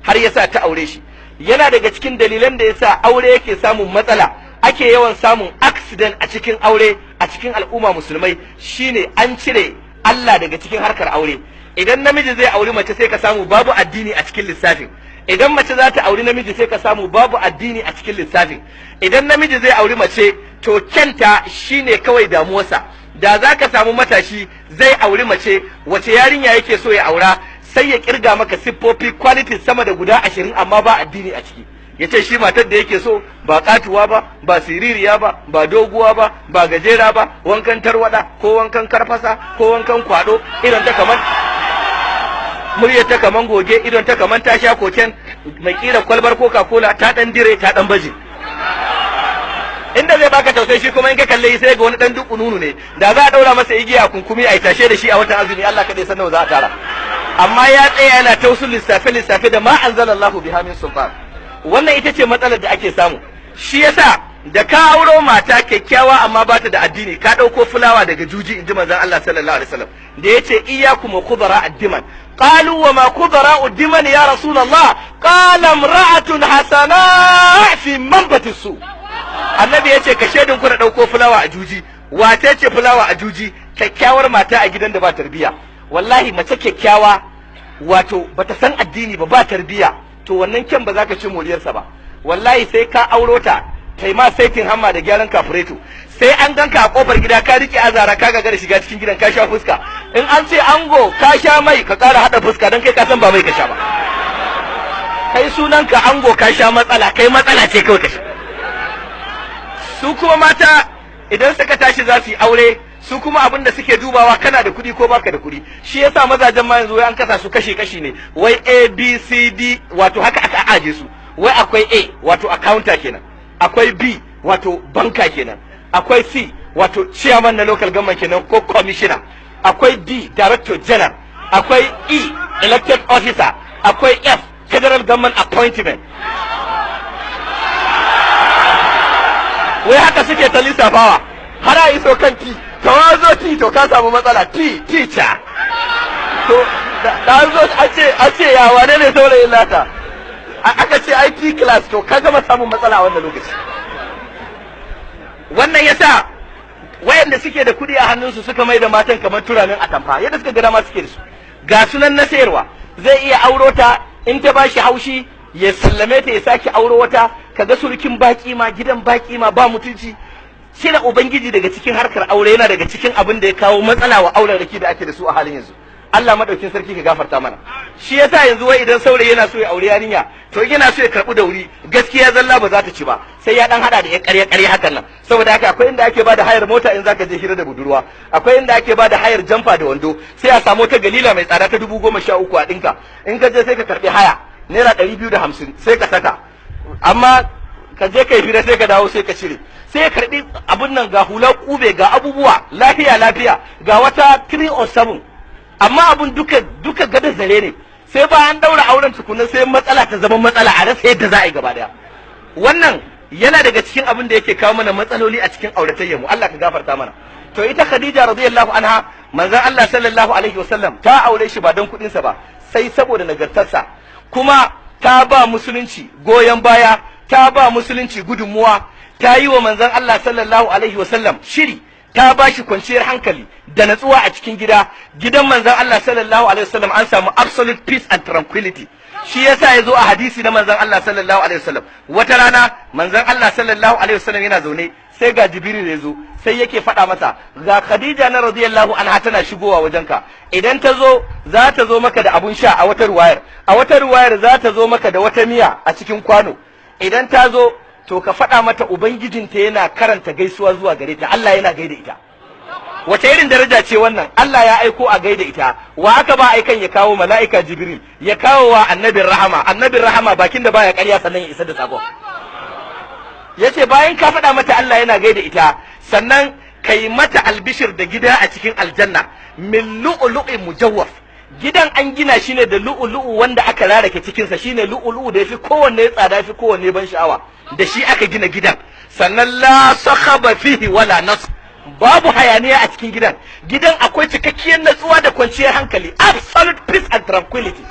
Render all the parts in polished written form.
Har yasa ta aure shi. Yana daga cikin dalilan da yasa aure yake samun matsala, ake yawan samun accident a cikin aure a cikin al'umma musulmai, shine an cire Allah daga cikin harkar aure. Idan namiji zai auri mace, sai ka samu babu addini a cikin lissafin. Idan mace za ta auri namiji, sai ka samu babu addini a cikin lissafin. Idan namiji zai auri mace, to kyanta shine kawai damuwarsa. Da za ka samu matashi zai auri mace, wace yarinya yake so ya aura, sai ya kirga maka siffofi, quality sama da guda 20, amma ba addini a ciki. Ya ce shi matar da yake so ba katuwa ba, ba siririya ba, ba doguwa ba, ba gajera ba, wankan tarwada ko wankan karfasa ko wankan kwado, irin ta kamar muryar ta kaman goge, idon ta kaman ta sha koken mai kira kwalbar Coca Cola, ta dan dire, ta dan baje. Inda zai baka tausayi, shi kuma in ka kalle sai ga wani dan duku nunu ne, da za a daura masa igiya kunkumi a tashe da shi a watan azumi, Allah kadai san nawa za a tara. Amma ya tsaya yana tausul lissafe lissafe da ma anzalallahu biha min sultan. Wannan ita ce matsalar da ake samu. Shi yasa da ka auro mata kyakkyawa amma ba ta da addini, ka ɗauko fulawa daga juji, in ji manzon Allah sallallahu alaihi wasallam da yace: "Iyyakum khudara ad-diman." Qalu: "Wa ma khudara ad-diman ya Rasulullah?" Qala: "Imra'atun hasana fi manbati su." Annabi yace: "Ka shedin ku da ɗauko fulawa a juji." Wace ce fulawa a juji? Kyakkyawar mata a gidan da ba tarbiya. Wallahi mace kyakkyawa, wato bata san addini ba, ba tarbiya, to wannan kyan ba za ka ci moriyarsa ba. Wallahi sai ka auro ta, kai ma saitin hamma da gyaran kafureto, sai an ganka a kofar gida ka rike azara, ka gagara shiga cikin gidan, ka sha fuska. In an ce ango ka sha mai, ka kara hada fuska, don kai ka san ba mai ka sha ba. Kai sunanka ango ka sha matsala, kai matsala ce kawai ka sha. Su kuma mata idan suka tashi za su yi aure, su kuma abin da suke dubawa, kana da kuɗi ko baka da kuɗi. Shi yasa mazajen ma yanzu wai an kasa su kashi kashi ne, wai A, B, C, D, wato haka aka aje su. Wai akwai A, wato accountant kenan, akwai B, wato banker kenan, akwai C, wato chairman na local government kenan ko commissioner, akwai D, director general, akwai E, elected officer, akwai F, federal government appointment. Wai haka suke ta lissafawa har a iso kan T. To zo T, to ka samu matsala. T, teacher. To da an zo a ce ya wane ne saurayin nata, aka ce IT class, to ka gama samun matsala a wannan lokaci. Wannan yasa wayanda suke da kuɗi a hannunsu suka mai da matan kamar turamin atamfa, yadda suka ga dama suke da su. Ga sunan na sayarwa. Zai iya auro ta, in ta bashi haushi ya sallame ta, ya sake auro wata. Kaga surukin baki ma, gidan baki ma ba mutunci. Cire ubangiji daga cikin harkar aure yana daga cikin abin da ya kawo matsala wa auren raki da ake da su a halin yanzu. Allah madaukin sarki ka gafarta mana. Shi yasa yanzu wai idan saurayi yana so ya aure yarinya, to in yana so ya karbu da wuri, gaskiya zalla ba za ta ci ba, sai ya dan hada da ya ƙarya ƙarya hakan nan. Saboda haka akwai inda ake bada hayar mota in zaka je hira da budurwa, akwai inda ake bada hayar jamfa da wando. Sai a samu ta galila mai tsada ta 13,000 a dinka. In ka je sai ka karbi haya ₦250, sai ka saka, amma ka je kai fira, sai ka dawo sai ka cire. Sai ya karbi abun nan, ga hula kube, ga abubuwa lafiya lafiya, ga wata 307, amma abun duka duka gada zare ne. Sai bayan daura auren tukuna sai matsala ta zama matsala, a rasa yadda za a yi gaba daya. Wannan yana daga cikin abin da yake kawo mana matsaloli a cikin auratayyar mu. Allah ka gafarta mana. To ita Khadija radiyallahu anha, manzon Allah sallallahu alaihi wasallam ta aure shi ba don kuɗin sa ba, sai saboda nagartarsa. Kuma ta ba musulunci goyon baya, ta ba musulunci gudunmuwa, ta yi wa manzon Allah sallallahu alaihi wasallam shiri, ta ba shi kwanciyar hankali da natsuwa a cikin gida. Gidan manzon Allah sallallahu alaihi wasallam an samu absolute peace and tranquility. Shi yasa ya zo a hadisi na manzon Allah sallallahu alaihi wasallam, wata rana manzon Allah sallallahu alaihi wasallam yana zaune, sai ga Jibril ya zo, sai yake faɗa masa: "Ga Khadija na radiyallahu anha tana shigowa wajenka. Idan ta zo, za ta zo maka da abun sha." A wata ruwayar za ta zo maka da wata miya a cikin kwano. "Idan ta zo, to ka faɗa mata ubangijinta yana karanta gaisuwa zuwa gare ta, Allah yana gaida ita." Wace irin daraja ce wannan? Allah ya aiko a gaida ita. Wa aka ba aikan ya kawo? Mala'ika Jibril ya kawo wa annabin rahama, annabin rahama bakin da baya ƙarya, sannan ya isar da sakon. Yace bayan ka faɗa mata Allah yana gaida ita, sannan kai mata albishir da gida a cikin aljanna min lu'lu'in mujawwaf. Gidan an gina shi ne da lu'ulu'u wanda aka rarake cikinsa, shine lu'ulu'u da yafi kowanne tsada, yafi kowanne ban sha'awa, da shi aka gina gidan. Sannan la sakhaba fihi wala nas. Babu hayaniya a cikin gidan. Gidan akwai cikakkiyar natsuwa da kwanciyar hankali, absolute peace and tranquility.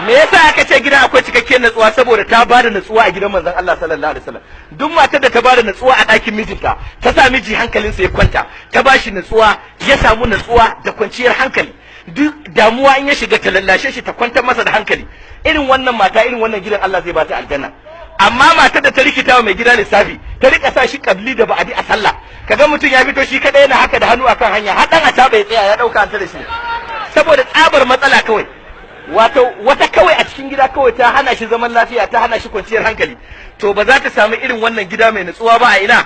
Me yasa aka ce gidan akwai cikakkiyar natsuwa? Saboda ta bada natsuwa a gidan manzon Allah sallallahu alaihi wasallam. Duk matar da ta bada natsuwa a ɗakin mijinta, ta sa miji hankalinsa ya kwanta, ta bashi natsuwa, ya samu natsuwa da kwanciyar hankali, duk damuwa in ya shiga ta lallashe shi, ta kwantar masa da hankali, irin wannan mata, irin wannan gidan, Allah zai bata aljanna. Amma matar da ta rikita wa mai gida lissafi, ta rika sa shi kabli da ba'adi a sallah, kaga mutum ya fito shi kadai yana haka da hannu akan hanya, har dan a bai tsaya ya dauka an tare shi saboda tsabar matsala kawai. Wato wata kawai a cikin gida kawai ta hana shi zaman lafiya, ta hana shi kwanciyar hankali, to ba za ta samu irin wannan gida mai nutsuwa ba a ina.